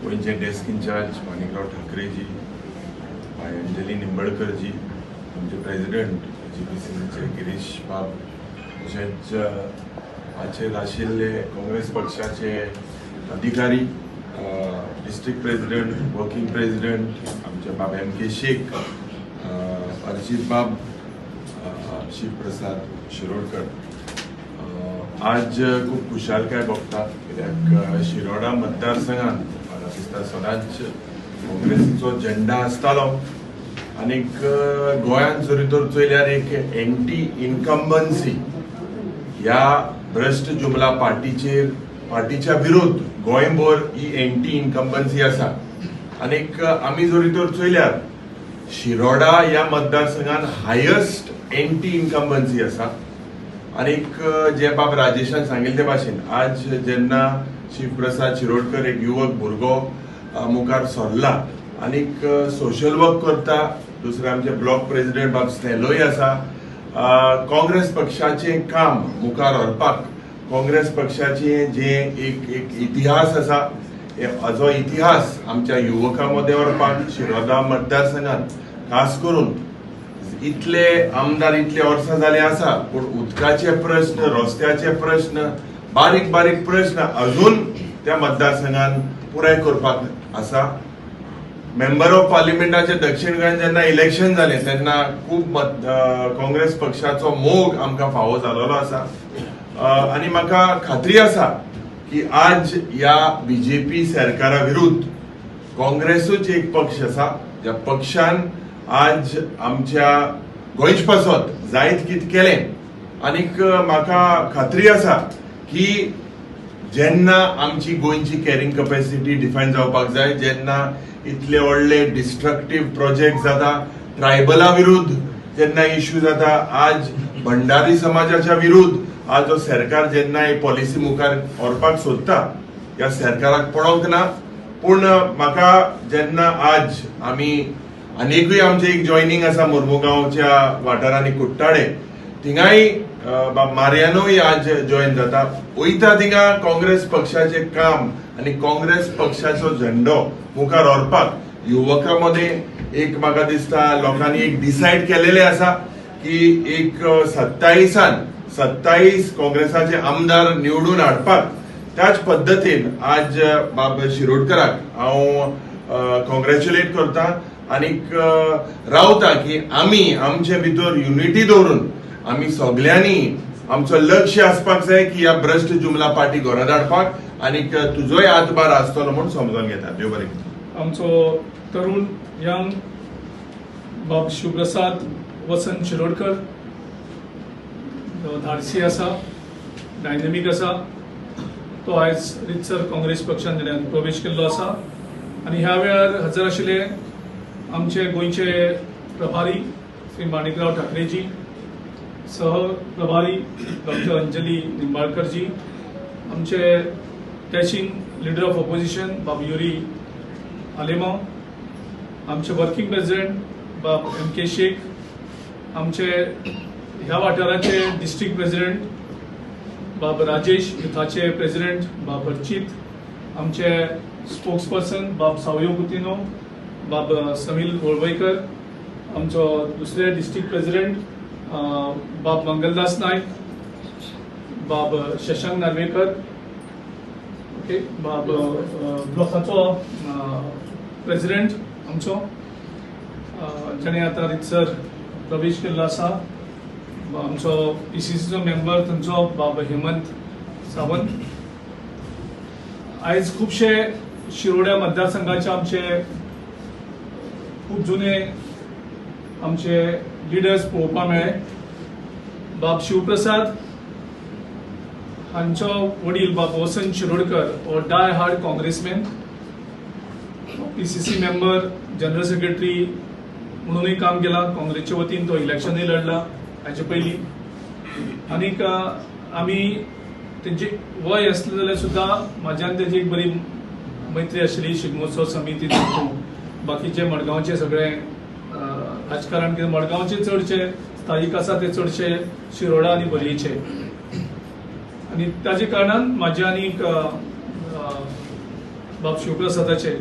गोंयचे desk in-charge Manikrao ठाकरेजी, बाय अंजली निंबळकरजी, आमचे president जीपीसीसीचे Girish बाब, तशेंच हाचेर आशिल्ले काँग्रेस पक्षाचे अधिकारी, डिस्ट्रिक्ट प्रेजिडेंट, वर्किंग प्रेजिडेंट आमचे बाब एम के शेख, अर्जित बाब, शिवप्रसाद शिरोडकर. आज खूब खुशालकाय भोगता कित्याक शिरोडा मतदारसंघात म्हाका दिसता सदांच काँग्रेसीचो झेंडा आसतालो आनीक गोंयांत जरी तर चोयल्यार एक एंटी इन्कम्बन्सी ह्या भ्रश्ट जुमला पार्टीचेर, पार्टीच्या विरुद्ध गोंयभर ही एंटी इन्कम्बन्सी आसा. आनीक आमी जरी तर चोयल्यार शिरोडा ह्या मतदारसंघात हायस्ट एंटी इन्कम्बन्सी आसा. आनीक जे बाब राजेशान सांगिल्ले ते भाशेन आज जेन्ना शिवप्रसाद शिरोडकर एक युवक भुरगो मुखार सरला आनीक सोशल वर्क करता, दुसरे आमचे ब्लॉक प्रेजिडेंट बाब स्नेलोय आसा, काँग्रेस पक्षाचें काम मुखार व्हरपाक, काँग्रेस पक्षाचें जे एक एक इतिहास आसा, हाजो इतिहास आमच्या युवकां मदें व्हरपाक शिरोडा मतदारसंघात खास करून इतले आमदार इतले वर्सां जाले आसा, पूण उदकाचे प्रस्न, रस्त्याचे प्रस्न, बारीक बारीक प्रस्न अजून त्या मतदारसंघात पुराय करपाक आसा. मेंबर ऑफ पार्लिमेंटाचे दक्षिण गोंयांत जेन्ना इलेक्शन जालें तेन्ना खूब मत काँग्रेस पक्षाचो मोग आमकां फावो जालोलो आसा. आनी म्हाका खात्री आसा की आज ह्या बीजेपी सरकारा विरुद्ध काँग्रेसूच एक पक्ष आसा ज्या पक्षान आज आमच्या गोंयचे पासत जायत कितें केलें. आनीक म्हाका खात्री आसा की जेन्ना आमची गोंयची कॅरिंग कपॅसिटी डिफायन जावपाक जाय, जेन्ना इतले व्हडले डिस्ट्रक्टीव प्रोजेक्ट जाता, ट्रायबला विरुद्ध जेन्ना इश्यू जाता, आज भंडारी समाजाच्या विरुद्ध आज जो सरकार जेन्ना ही पॉलिसी मुखार व्हरपाक सोदता, ह्या सरकाराक पडोंक ना. पूण म्हाका जेन्ना आज आमी आनिकूय आमचें एक जॉयनींग आसा मुर्मुगांवच्या वाठारांनी, कुट्टाळे, थिंगाय बाब मार्यानोय आज जॉयन जाता. वयता थिंगा काँग्रेस पक्षाचें काम आनी काँग्रेस पक्षाचो झेंडो मुखार व्हरपाक युवकां मदें एक म्हाका दिसता लोकांनी एक डिसायड केलेलें आसा की एक 27 27 काँग्रेसाचे आमदार निवडून हाडपाक. त्याच पद्दतीन आज बाब शिरोडकराक हांव कॉंग्रॅच्युलेट करता आनीक रावता की आमी आमचे भितर युनिटी दवरून आमी सगल्यांनी आमचो लक्ष आसपाक जाय की ह्या भ्रश्ट जुमला पार्टी घरा धाडपाक. आनीक तुजोय हातभार आसतलो म्हूण समजून घेता. देव बरें करूं. आमचो तरुण यंग बाब शिवप्रसाद वसंत शिरोडकर जो धाडसी आसा, डायनॅमीक आसा, तो आयज रितसर काँग्रेस पक्षान ताणें प्रवेश केल्लो आसा. आनी ह्या वेळार हजर आशिल्ले आमचे गोंयचे प्रभारी श्री माणिकराव ठाकरेजी, सह प्रभारी डॉक्टर अंजली निंबाळकरजी, आमचे डॅशिंग लिडर ऑफ ऑपोजिशन बाब युरी आलेमाव, आमचे वर्किंग प्रेसिडेंट बाब एम के शेख, आमचे ह्या वाठाराचे डिस्ट्रिक्ट प्रेसिडेंट बाब राजेश, युथाचे प्रेसिडेंट बाब अर्चित, आमचे स्पोक्स पर्सन बाब सावयो कुतिनो, बाब समील वळवयकर, आमचो दुसरे डिस्ट्रिक्ट प्रेसिडेंट बाब मंगलदास नायक, बाब शशांक नार्वेकर, ओके, बाब ब्लॉकाचो प्रेसिडेंट आमचो जेणे आतां रितसर प्रवेश केल्लो आसा, आमचो पीसीसीचो मेंबर थंयचो बाब हेमंत सावंत. आयज खुबशे शिरोड्या मतदारसंघाचे आमचे खूब जुने आमचे लिडर्स पळोवपाक मेळ्ळे. बाब शिवप्रसाद हांचो वडील बाब वसंत शिरोडकर हो die hard congressman, PCC member, general secretary म्हणूनय काम केलां. काँग्रेसच्या वतीन तो इलेक्शनूय लढला हाचे पयलीं. आनीक आमी तेंची वय आसलें जाल्यार सुद्दां म्हाज्यान तेजी एक बरी मैत्री आशिल्ली. शिगमोत्सव समिती, बाकीचे मडगांवचे सगळे राजकारण, कित्याक मडगांवचे चडशे स्थायीक आसा ते चडशे शिरोडा आनी बोरयेचे आनी ताजे कारणान म्हाजे आनीक बाब शिवप्रसादाचे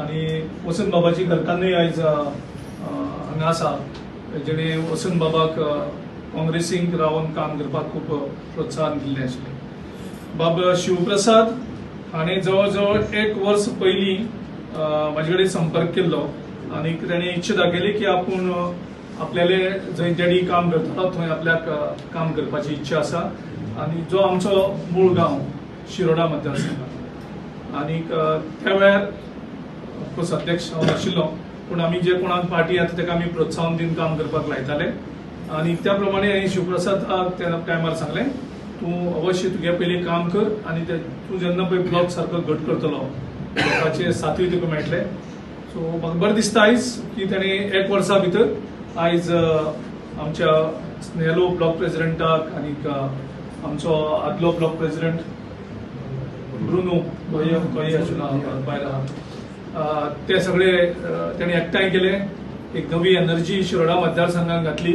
आनी वसंत बाबाची घरकान्नूय आयज हांगा आसा, जेणे वसंत बाबाक काँग्रेसीक रावन काम करपाक खूब प्रोत्साहन दिल्लें आशिल्लें. बाब शिवप्रसाद हाणें जवळ जवळ एक वर्स पयलीं म्हाजे कडेन संपर्क केल्लो आनी ताणें इच्छा दाखयली की आपूण आपल्याले जंय डॅडी काम करतालो थंय आपल्याक काम करपाची इच्छा आसा आनी जो आमचो मूळ गांव शिरोडा मतदारसंघात आनीक त्या वेळार ऑफकोर्स अध्यक्ष हांव नाशिल्लो, पूण आमी जे कोणाक पार्टी येता ताका आमी प्रोत्साहन दिवन काम करपाक लायताले आनी त्या प्रमाणे हांवें शिवप्रसादाक त्या टायमार सांगलें, तूं अवश्य तुगे पयलीं काम कर आनी तूं जेन्ना पळय ब्लॉक सारको घट करतलो लोकांचे साथूय तुका मेळटले. सो म्हाका बरें दिसता आयज की ताणें एक वर्सा भितर आयज आमच्या स्नेहलो ब्लॉक प्रेजिडेंटाक आनीक आमचो आदलो ब्लॉक प्रेजिडेंट ब्रुनो तोय आशिल्लो भायर आहा, ते सगळे ताणें एकठांय केले, एक नवी एनर्जी शिरोडा मतदारसंघाक घातली.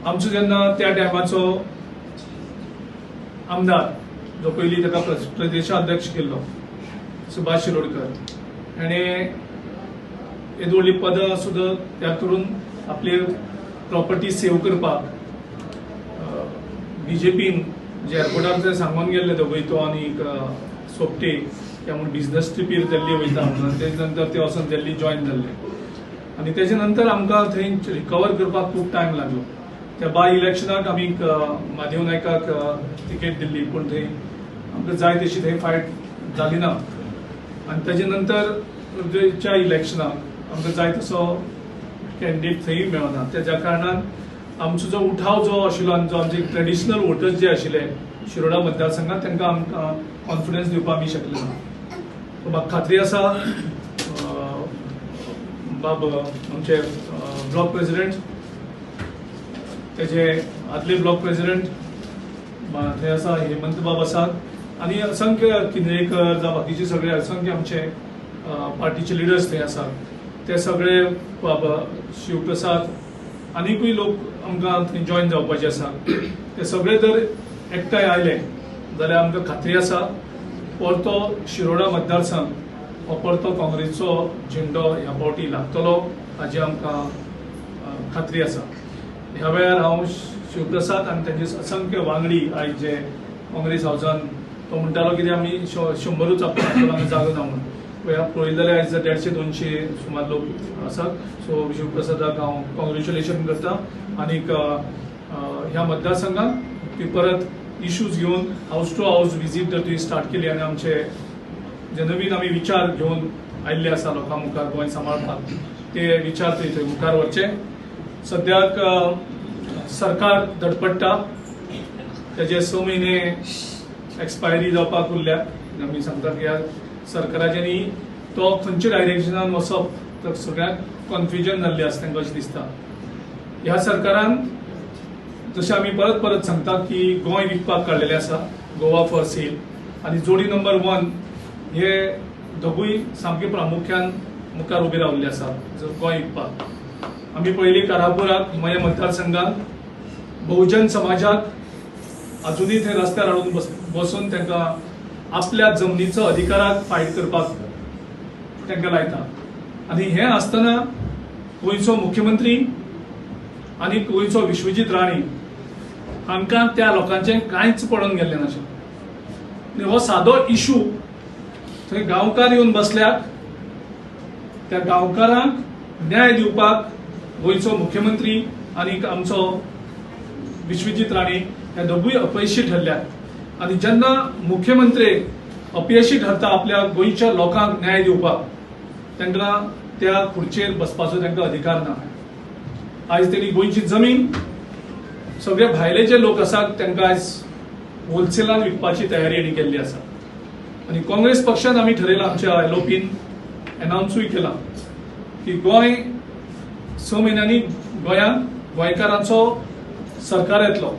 आमचो जेन्ना त्या टायमाचो आमदार जो पयलीं ताका प्रदेशाध्यक्ष केल्लो सुभाष शिरोडकर हाणें येदी व्हडली पदां सुद्दां त्याग करून आपली प्रॉपर्टी सेव करपाक बीजेपीन जे एअरपोर्टार ते सांगून गेल्ले दोगूय तो आनी सोपटे की आपूण बिजनस ट्रिपीर दिल्ली वयता म्हणून, तेजे नंतर ते वचून दिल्ली जॉयन जाल्ले आनी तेजे नंतर आमकां थंय रिकवर करपाक खूब टायम लागलो. त्या बाय इलेक्शनाक आमी म्हादेव नायकाक तिकेट दिल्ली, पूण थंय आमकां जाय तशी थंय फायट जाली ना आनी तेजे नंतर च्या इलेक्शनाक आमकां जाय तसो कॅन्डिडेट थंय मेळना. तेज्या कारणान आमचो जो उठाव जो आशिल्लो आनी जो आमचे ट्रेडिशनल वोटर्स जे आशिल्ले शिरोडा मतदारसंघात तांकां आमकां कॉन्फिडन्स दिवपाक आमी शकले ना. सो म्हाका खात्री आसा बाब आमचे ब्लॉक प्रेजिडेंट, तेजे आदले ब्लॉक प्रेजिडेंट थंय आसा हेमंत बाब आसात आनी असंख्य किंद्रेकर जावं बाकीचे सगळे असंख्य आमचे पार्टीचे लिडर्स थंय आसात. ते सगळे बाब शिवप्रसाद आनीकूय लोक आमकां थंय जॉयन जावपाचे आसा. ते सगळे जर एकठांय आयले जाल्यार आमकां खात्री आसा परतो शिरोडा मतदारसंघ हो परतो काँग्रेसचो झेंडो ह्या फावटी लागतलो हाजी आमकां खात्री आसा. ह्या वेळार हांव शिवप्रसाद आनी तांचे असंख्य वांगडी आयज जे काँग्रेस हावसान तो म्हणटालो कितें आमी 100 आपूण आमी जागो ना म्हणून पळयलें जाल्यार आयज 150-200 सुमार लोक आसात. सो शिवप्रसादाक हांव कॉंग्रेच्युलेशन करता आनीक ह्या मतदारसंघात ती परत इश्यूज घेवन हावस टू हावस विजीट जर तुवें स्टार्ट केली आनी आमचे जे नवीन आमी विचार घेवन आयिल्ले आसा लोकां मुखार गोंय सांबाळपाक ते विचार थंय थंय मुखार व्हरचे. सद्याक सरकार धडपडटा, तेजे 6 म्हयने एक्सपायरी जावपाक उरल्या. आमी सांगतात की ह्या सरकाराच्यानी तो खंयच्या डायरेक्शनान वचप तर सगळ्यांक कन्फ्युजन जाल्लें आसा तांकां अशें दिसता. ह्या सरकारान जशें आमी परत परत सांगतात की गोंय विकपाक काडलेलें आसा, गोवा फॉर सेल आनी जोडी नंबर 1 हे दोगूय सामके प्रामुख्यान मुखार उबे रावल्ले आसा गोंय विकपाक. आमी पळयली कारापुराक मये मतदारसंघात बहुजन समाजाक अजुनूय थंय रस्त्यार हाडून बसून तांकां आपल्या जमनीचो अधिकाराक फायट करपाक तांकां लायता. आनी हें आसतना गोंयचो मुख्यमंत्री आनी गोंयचो विश्वजीत राणे हांकां त्या लोकांचें कांयच पडून गेल्लें नाशिल्लें. आनी हो सादो इशू थंय गांवकार येवन बसल्यात, त्या गांवकारांक न्याय दिवपाक गोंयचो मुख्यमंत्री आनी आमचो विश्वजीत राणे ह्या दोगूय अपयशी ठरल्यात. आनी जेन्ना मुख्यमंत्री अपयशी ठरता आपल्या गोंयच्या लोकांक न्याय दिवपाक, तांकां त्या खुर्चेर बसपाचो तांकां अधिकार ना. आयज तेणी गोंयची जमीन सगळे भायले जे लोक आसात तांकां आयज होलसेलान विकपाची तयारी हांणी केल्ली आसा. आनी काँग्रेस पक्षान आमी ठरयलां, आमच्या एलओपीन एनावन्सूय केलां की गोंय 6 म्हयन्यांनी गोंयांत गोंयकारांचो सरकार येतलो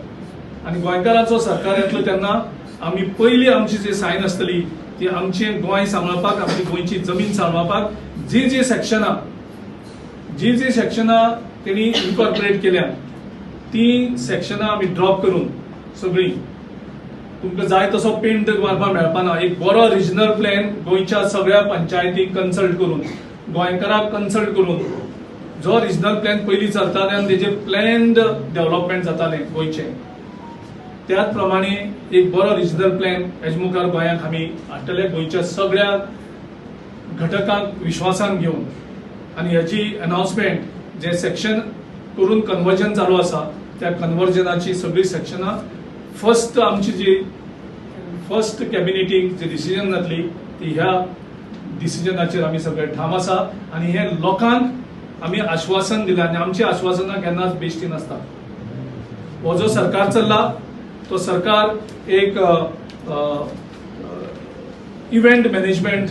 आनी गोंयकारांचो सरकार येतलो तेन्ना आमी पयली आमची जी सायन आसतली ती आमचें गोंय सांबाळपाक, आमची गोंयची जमीन सांबाळपाक जी जी सेक्शनां तेणी इनकॉर्पोरेट केल्या ती सेक्शनां आमी ड्रॉप करून सगळीं तुमकां जाय तसो पेंट मारपाक मेळपाना. एक बरो रिजनल प्लॅन गोंयच्या सगळ्या पंचायतीक कन्सल्ट करून, गोंयकाराक कन्सल्ट करून जो रिजनल प्लॅन पयलीं चलताले आनी तेजेर प्लॅन्ड डेव्हलपमेंट जातालें गोंयचें, त्याच प्रमाणे एक बरो रिजनल प्लॅन हेजे मुखार गोंयांक आमी हाडटले, गोंयच्या सगळ्या घटकांक विश्वासान घेवन. आनी हेजी अनाउन्समेंट जे सेक्शन करून कन्वर्जन चालू आसा त्या कन्वर्जनाची सगळीं सेक्शनां फर्स्ट आमची जी फर्स्ट कॅबिनेटीक जी डिसिजन जातली ती ह्या डिसिजनाचेर आमी सगळे ठाम आसा. आनी हे लोकांक आमी आश्वासन दिलां आनी आमची आश्वासनां केन्नाच बेश्टी नासता. हो जो सरकार चल्ला तो सरकार एक इव्हेंट मॅनेजमेंट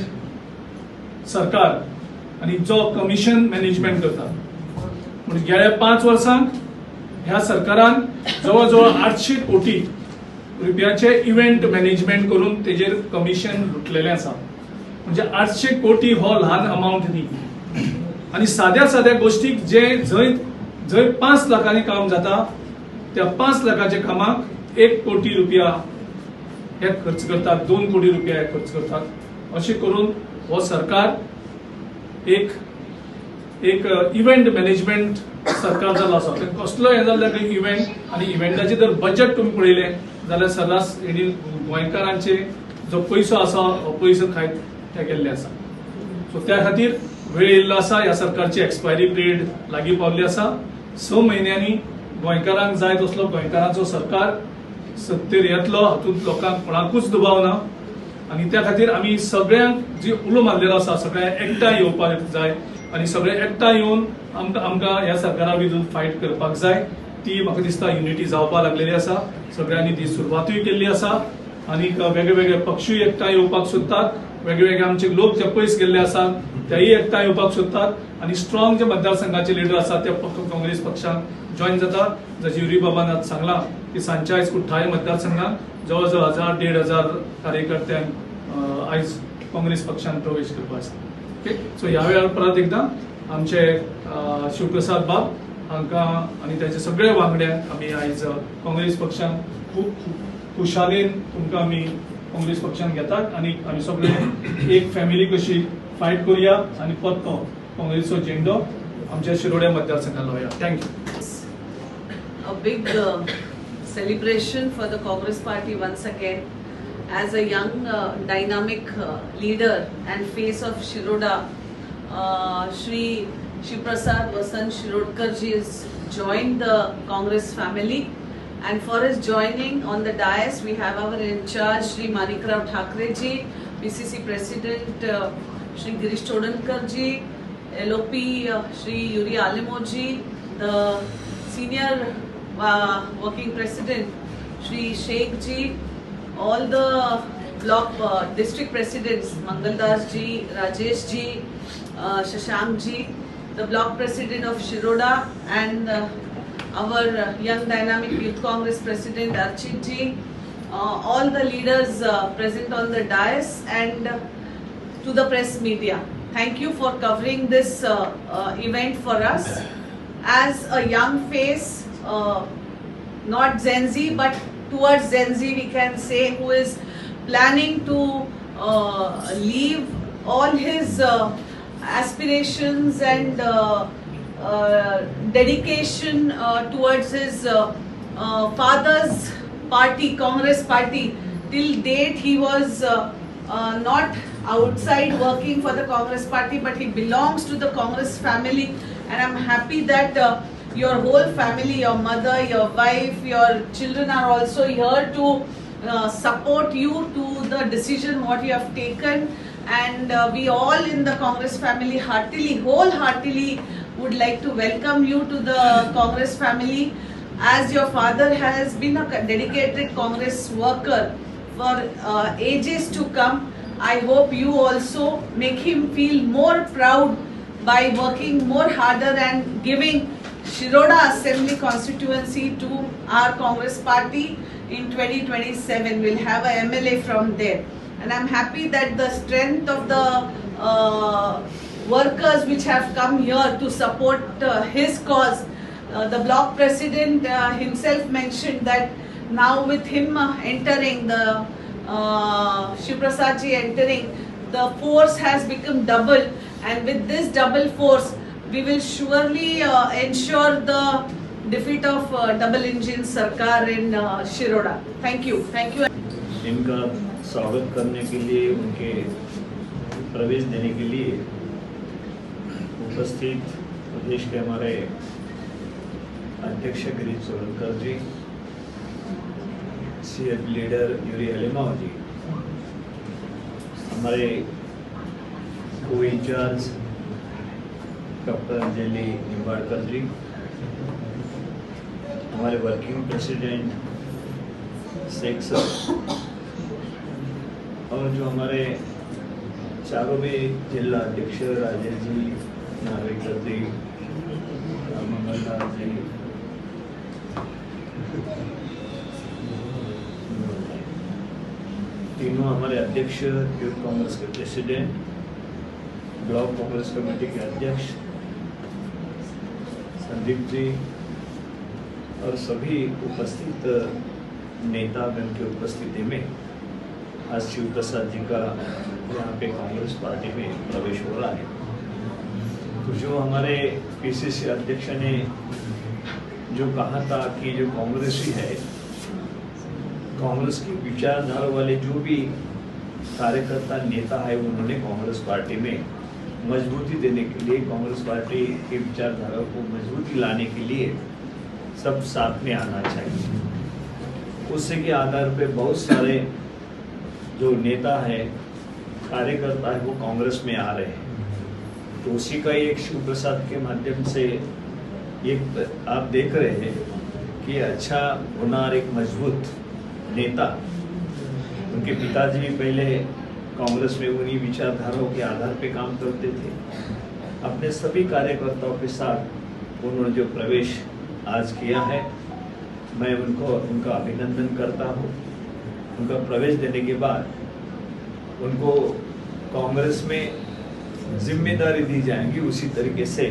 सरकार आनी जो कमिशन मॅनेजमेंट करता. म्हणजे गेल्या 5 वर्सांक ह्या सरकारान जवळ जवळ 800 कोटी रुपयाचे इव्हेंट मॅनेजमेंट करून तेजेर कमिशन लुटलेलें आसा. म्हणजे 800 कोटी हो ल्हान अमावंट न्ही. आनी साद्या साद्या गोश्टीक जे जंय जंय 5 लाखांनी काम जाता त्या 5 लाखाच्या कामाक 1 कोटी रुपया हे खर्च करतात, 2 कोटी रुपया हे खर्च करतात. अशें करून हो सरकार एक एक इव्हेंट मॅनेजमेंट सरकार जालो आसा. ते कसलो हें जाल्यार इव्हेंट आनी इव्हेंटाचें जर बजट तुमी पळयलें जाल्यार सर्रास हेणी गोंयकारांचे जो पयसो आसा हो पयसो खायत ते गेल्ले आसा. सो त्या खातीर वेळ येयल्लो आसा, ह्या सरकारची एक्सपायरी पिरियड लागीं पावल्ली आसा. 6 म्हयन्यांनी गोंयकारांक जाय तसलो गोंयकारांचो सरकार सत्तेर येतलो हातूंत लोकांक कोणाकूच दुबाव ना. आनी त्या खातीर आमी सगळ्यांक जी उलो मारलेलो आसा सगळ्यांक एकठांय येवपाक जाय आनी सगळे एकठांय येवन आमकां आमकां ह्या सरकारा विरुद्ध फायट करपाक जाय. ती म्हाका दिसता युनिटी जावपाक लागलेली आसा, सगळ्यांनी ती सुरवातूय केल्ली आसा. आनीक वेगळे वेगळे पक्षूय एकठांय येवपाक सोदतात, वेगळे वेगळे आमचे लोक जे पयस गेल्ले आसात तेय एकठांय येवपाक सोदतात आनी स्ट्रॉंग जे मतदारसंघाचे लिडर आसात ते काँग्रेस पक्षाक जॉयन जातात. जशें युरी बाबान आज सांगलां की सांजच्या आयज कुठ्ठाळे मतदारसंघात जवळ जवळ 1000 1500 कार्यकर्त्यांक आयज काँग्रेस पक्षान प्रवेश करपाक आसा. ओके, सो ह्या वेळार परत एकदां आमचे शिवप्रसाद बाब हांकां आनी ताचे सगळे वांगड्यांक आमी आयज काँग्रेस पक्षान खूब खुशालेन तुमकां आमी काँग्रेस पक्षान घेतात आनी आमी सगळे एक फॅमिली कशी फायट करुया आनी परतो काँग्रेसचो झेंडो आमच्या शिरोड्या मतदारसंघात लावया. Thank you. A big celebration for the Congress party once again. As a young dynamic leader and face of Shiroda, Shri Shivprasad Vasant Shirodkar ji has joined the Congress family, and for his joining on the dais we have our in charge Shri Manikrao Thakre ji, PCC President Shri Girish Chodankar ji, LOP Shri Yuri Alemo ji, the senior working president Shri Sheikh ji, all the block district presidents Mangaldas ji, Rajesh ji, Shashank ji, the block president of Shiroda, and our young dynamic youth congress president Archit ji, all the leaders present on the dais, and to the press media. Thank you for covering this event for us. As a young face, not Gen Z, but towards Gen Z we can say, who is planning to leave all his aspirations and dedication towards his father's party, Congress party. Till date he was not outside working for the Congress party, but he belongs to the Congress family, and I'm happy that your whole family, your mother, your wife, your children are also here to support you to the decision what you have taken. And we all in the Congress family heartily, wholeheartedly would like to welcome you to the Congress family, as your father has been a dedicated Congress worker for ages to come. I hope you also make him feel more proud by working more harder and giving Shiroda Assembly constituency to our Congress party in 2027. We'll have a MLA from there. And I'm happy that the strength of the workers which have come here to support his cause. The block president himself mentioned that Now with him entering, the Shivprasad ji entering, the force has become double, and with this double force, we will surely ensure the defeat of double engine Sarkar in Shiroda. Thank you. Thank you. इनका स्वागत करने K लिए, उनके प्रवेश देने K लिए उपस्थित Pradesh K हमारे अध्यक्ष Girish Chodankar ji, CF leader Yuri Alemao ji, हमारे को इंचार्ज डॉक्टर अंजलि निम्बाड़कर जी, हमारे वर्किंग प्रेसिडेंट शेख सर और जो हमारे चारों भी जिला अध्यक्ष राजेश जी, नार्वेकर जी, मंगलदास जी, तीनों हमारे अध्यक्ष, youth Congress K president, block Congress committee K अध्यक्ष संदीप जी और सभी उपस्थित नेतागण की उपस्थिति में आज शिव प्रसाद जी का यहाँ पे कांग्रेस पार्टी में प्रवेश हो रहा है। तो जो हमारे पीसीसी अध्यक्ष ने जो कहा था कि जो कांग्रेसी है, कांग्रेस की विचारधारा वाले जो भी कार्यकर्ता नेता है, उन्होंने कांग्रेस पार्टी में मजबूती देने के लिए, कांग्रेस पार्टी की विचारधारा को मजबूती लाने के लिए सब साथ में आना चाहिए। उसी के आधार पे बहुत सारे जो नेता है, कार्यकर्ता है, वो कांग्रेस में आ रहे हैं। तो उसी का एक शिव प्रसाद के माध्यम से एक आप देख रहे हैं कि अच्छा होनार एक मजबूत नेता, उनके पिताजी भी पहले कांग्रेस में उन्हीं विचारधाराओं के आधार पे काम करते थे। अपने सभी कार्यकर्ताओं के साथ उन्होंने जो प्रवेश आज किया है, मैं उनको उनका अभिनंदन करता हूँ। उनका प्रवेश देने के बाद उनको कांग्रेस में जिम्मेदारी दी जाएगी, उसी तरीके से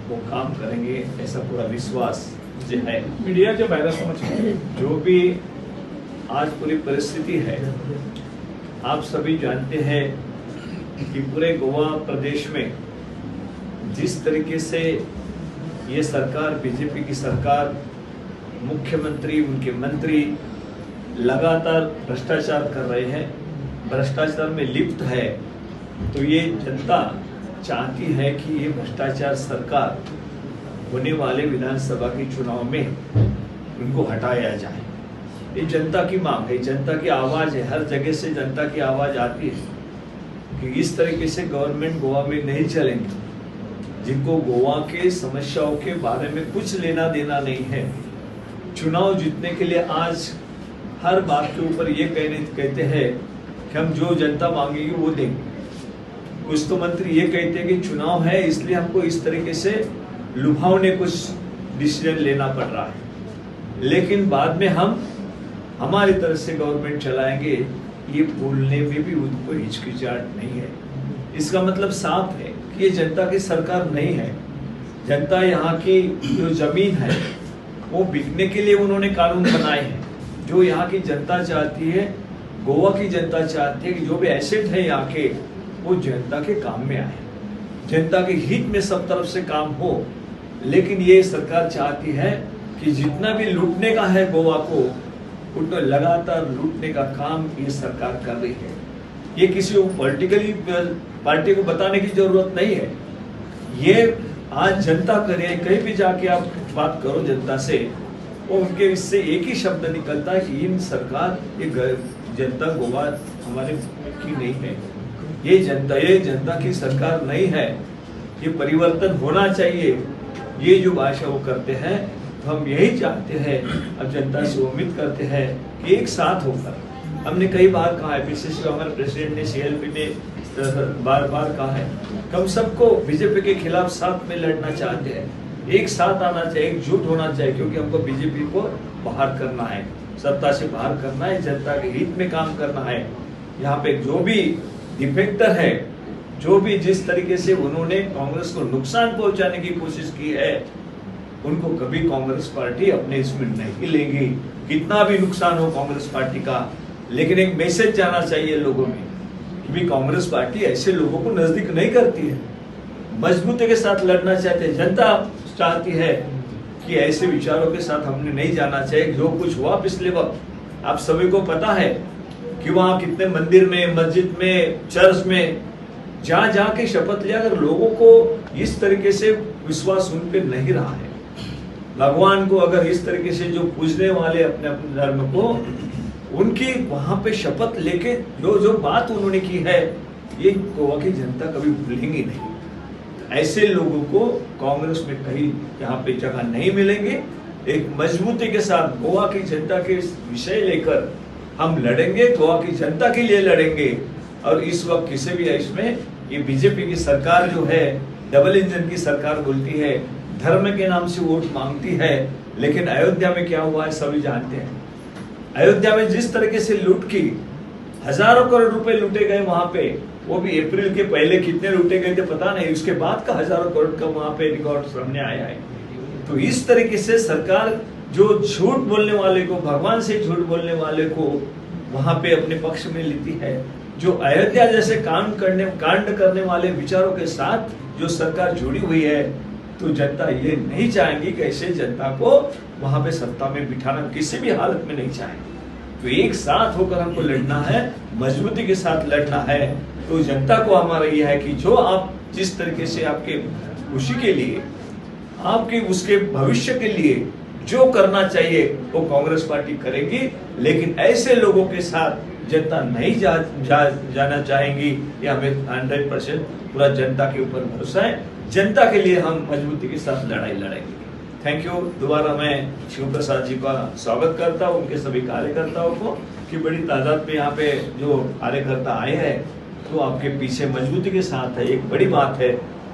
वो काम करेंगे, ऐसा पूरा विश्वास मुझे है। मीडिया के बाहर समझ जो भी आज पूरी परिस्थिति है, आप सभी जानते हैं कि पूरे गोवा प्रदेश में जिस तरीके से ये सरकार, बीजेपी की सरकार, मुख्यमंत्री, उनके मंत्री लगातार भ्रष्टाचार कर रहे हैं, भ्रष्टाचार में लिप्त है, तो ये जनता चाहती है कि ये भ्रष्टाचार सरकार होने वाले विधानसभा के चुनाव में उनको हटाया जाए। ये जनता की मांग है, जनता की आवाज़ है, हर जगह से जनता की आवाज़ आती है कि इस तरीके से गवर्नमेंट गोवा में नहीं चलेंगी। जिनको गोवा के समस्याओं के बारे में कुछ लेना देना नहीं है, चुनाव जीतने के लिए आज हर बात के ऊपर ये कहते हैं कि हम जो जनता मांगेगी वो देंगे। कुछ तो मंत्री ये कहते हैं कि चुनाव है इसलिए हमको इस तरीके से लुभावने कुछ डिसीजन लेना पड़ रहा है, लेकिन बाद में हम हमारी तरफ से गवर्नमेंट चलाएंगे, ये बोलने में भी उनको हिचकिचाहट नहीं है। इसका मतलब साफ है कि ये जनता की सरकार नहीं है। जनता यहाँ की जो जमीन है वो बिकने के लिए उन्होंने कानून बनाए हैं। जो यहाँ की जनता चाहती है, गोवा की जनता चाहती है कि जो भी एसेट है यहाँ के, वो जनता के काम में आए, जनता के हित में सब तरफ से काम हो। लेकिन ये सरकार चाहती है कि जितना भी लूटने का है गोवा को, उतना लगातार लूटने का काम ये सरकार कर रही है। ये किसी को पॉलिटिकली पार्टी को बताने की जरूरत नहीं है, ये आज जनता करे। कहीं भी जाके आप बात करो जनता से, वो उनके इससे एक ही शब्द निकलता है कि इन सरकार, ये जनता गोवा हमारे की नहीं है, ये जनता की सरकार नहीं है, ये परिवर्तन होना चाहिए। ये जो भाषा वो करते हैं, तो हम यही चाहते हैं, अब जनता से उम्मीद करते हैं कि एक साथ होकर, हमने कई बार कहा है, पीसीसी हमारे प्रेसिडेंट ने, सीएलपी ने बार बार कहा है कि हम सबको बीजेपी के खिलाफ साथ में लड़ना चाहते हैं, एक साथ आना चाहिए, एकजुट होना चाहिए, क्योंकि हमको बीजेपी को बाहर करना है, सत्ता से बाहर करना है, जनता के हित में काम करना है। यहाँ पे जो भी डिफेक्टर है, जो भी जिस तरीके से उन्होंने कांग्रेस को नुकसान पहुंचाने की कोशिश की है, उनको कभी कांग्रेस पार्टी अपने इसमें नहीं लेगी। कितना भी नुकसान हो कांग्रेस पार्टी का, लेकिन एक मैसेज जाना चाहिए लोगों में कि भी कांग्रेस पार्टी ऐसे लोगों को नजदीक नहीं करती है। मजबूती के साथ लड़ना चाहते हैं, जनता चाहती है कि ऐसे विचारों के साथ हमने नहीं जाना चाहिए। जो कुछ हुआ पिछले वक्त आप सभी को पता है कि वहां कितने मंदिर में, मस्जिद में, चर्च में जहां जहां की शपथ लिया, अगर लोगों को इस तरीके से विश्वास उन पे नहीं रहा है, भगवान को अगर इस तरीके से जो पूजने वाले अपने अपने धर्म को, उनकी वहां पे शपथ लेके जो जो बात उन्होंने की है, ये गोवा की जनता कभी भूलेंगी नहीं। ऐसे लोगों को कांग्रेस में कहीं यहाँ पे जगह नहीं मिलेंगे। एक मजबूती के साथ गोवा की जनता के विषय लेकर हम लड़ेंगे, गोवा की जनता के लिए लड़ेंगे। और इस वक्त किसी भी इसमें ये बीजेपी की सरकार जो है, डबल इंजन की सरकार बोलती है, धर्म के नाम से वोट मांगती है, लेकिन अयोध्या में क्या हुआ है सभी जानते हैं। अयोध्या में जिस तरीके से लूट की, हजारों करोड़ रुपए लूटे गए वहां पे, वो भी अप्रैल के पहले कितने लूटे गए थे पता नहीं, उसके बाद का हजारों करोड़ का वहां पे रिकॉर्ड सामने आया है। तो इस तरीके से सरकार जो झूठ बोलने वाले को, भगवान से झूठ बोलने वाले को वहां पे अपने पक्ष में लेती है, जो अयोध्या जैसे कांड करने वाले विचारों के साथ जो सरकार जुड़ी हुई है, तो जनता ये नहीं चाहेंगी कि ऐसे जनता को वहां पे सत्ता में बिठाना किसी भी हालत में नहीं चाहेंगे। तो एक साथ होकर हमको लड़ना है, मजबूती के साथ लड़ना है। तो जनता को हमारा यह है कि जो आप जिस तरीके से आपके खुशी के लिए, आपके उसके भविष्य के लिए जो करना चाहिए वो कांग्रेस पार्टी करेगी, लेकिन ऐसे लोगों के साथ जनता नहीं जा, जा, जाना चाहेंगी। ये हमें 100% पूरा जनता के ऊपर भरोसा है। जनता के लिए हम मजबूती के साथ लड़ाई लड़ेंगे। Thank you. दोबारा मैं शिव प्रसाद जी का स्वागत करता हूँ, उनके सभी कार्यकर्ताओं को कि बड़ी तादाद में यहाँ पे जो कार्यकर्ता आए हैं तो आपके पीछे मजबूती के साथ है। एक बड़ी बात है,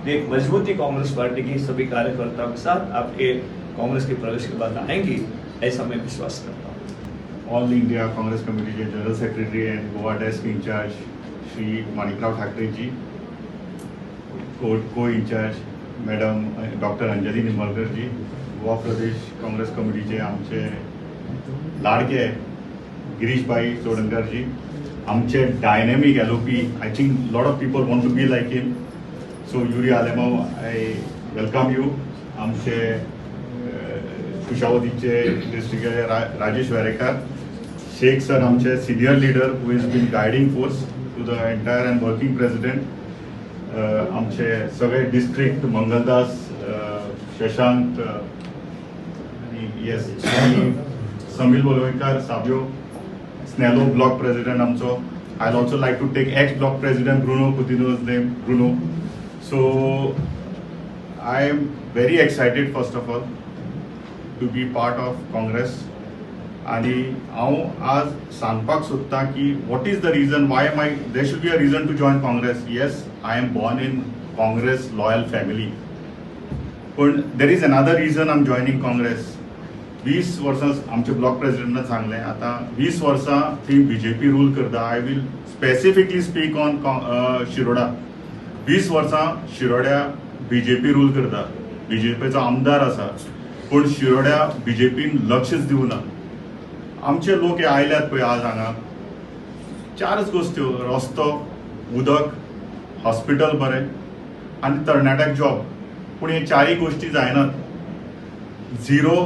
एक मजबूती कांग्रेस पार्टी की सभी कार्यकर्ताओं के साथ आपके कांग्रेस के प्रवेश के बाद आएंगी, ऐसा मैं विश्वास करता हूँ। ऑल इंडिया कांग्रेस कमिटीचे general secretary and Goa desk incharge Shri Manikrao Thackeray ji, co incharge madam doctor Anjali Nimbalkar ji, Goa Pradesh Congress कमिटीचे आमचे लाडके गिरीश भाई चोडणकर जी, आमचे dynamic LOP, I think lot of people want to be like him, so Yuri Alemao, I welcome you. आमचे कुशावतीचे district Rajesh Verekar, Shaikh sir आमचे senior leader who is been guiding force to the entire and working president, आमचे सगळे district Mangaldas, Shashank आनी येस आनी समील वलवयकार, साबियो स्नेलो block president आमचो. I also like to take ex block president Bruno Coutinho's name, Bruno. So I am very excited first of all to be part of Congress. आणि हांव आज सांगपाक सोदतां की what is the reason why am I, there should be a reason to join Congress. Yes, I am born in Congress loyal family, पूण there is another reason I am joining Congress. 20 वर्सां आमचे block प्रेसिडेंटान सांगलें, आतां 20 वर्सां थंय BJP rule करता. I will specifically speak on Shiroda. 20 वर्सां शिरोड्या BJP rule करता, बीजेपीचो आमदार आसा, पूण शिरोड्या बीजेपीन लक्षच दिवना. आमचे लोक हे आयल्यात पळय आज हांगा, चारच गोश्ट्यो, रस्तो, उदक, हॉस्पिटल बरें आनी तरणाट्याक जॉब. पूण हे चारय गोश्टी जायनात, zero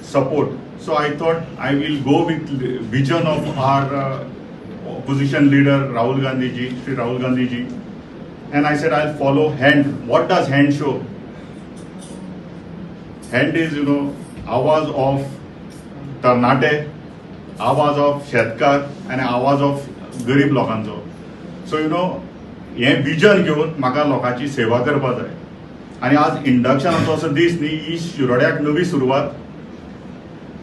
support. So I thought I will go with vision of our opposition leader Rahul Gandhi ji, Shri Rahul Gandhi ji, and I said I'll follow hand. What does hand show? Hand is, आवाज of तरणाटे, आवाज of शेतकार आनी आवाज of गरीब लोकांचो. So हें vision घेवन म्हाका लोकांची सेवा करपा जाय. आनी आज इंडक्शनाचो असो दीस न्ही, ही शिरोड्याक नवी सुरवात.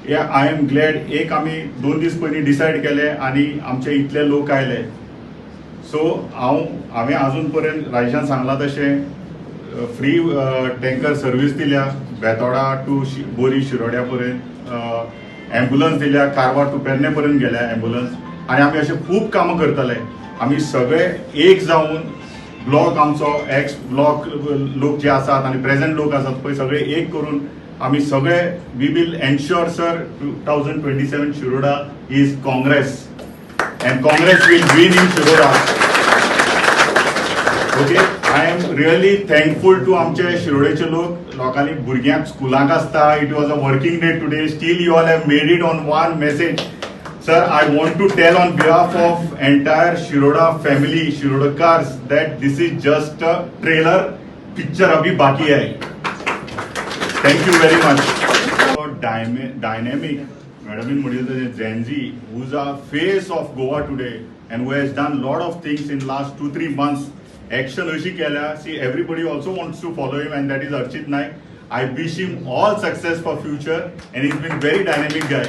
हे I am glad एक आमी 2 दीस पयलीं डिसायड केले आनी आमचे इतले लोक आयले. सो हांवें आजून पर्यंत राजेशान सांगलां तशें फ्री टँकर सर्वीस दिल्या बेतोडा टू बोरी शिरोड्या पर्यंत, एम्बुलन्स दिल्या कारवार टू पेडणे पर्यंत गेल्या एम्बुलन्स. आनी आमी अशें खूब कामां करतले. आमी सगळे एक जावन ब्लॉक आमचो एक्स ब्लॉक लोक जे आसात आनी प्रेझेंट लोक आसात पळय, सगळे एक करून आमी सगळे we will ensure, sir, 2027 Shiroda is Congress and Congress will win in Shiroda. Okay, I am really thankful to आमचे शिरोडेचे लोक. लोकांनी भुरग्यांक स्कुलाक आसता. It was a working day today, still you all have made it on one message. Sir, I want to tell on behalf of entire Shiroda family, Shirodkars, that this is just a trailer. Picture अभी बाकी है. Thank you very much. Dynamic मॅडमीन म्हणिल्लें तशें, Gen Z who's a face of Goa today and who has done lot of things in last 2-3 months. Action अशी केल्या, see, everybody also wants to follow him, and that is Archit Naik. I wish him all success for future, and he's been very dynamic guy.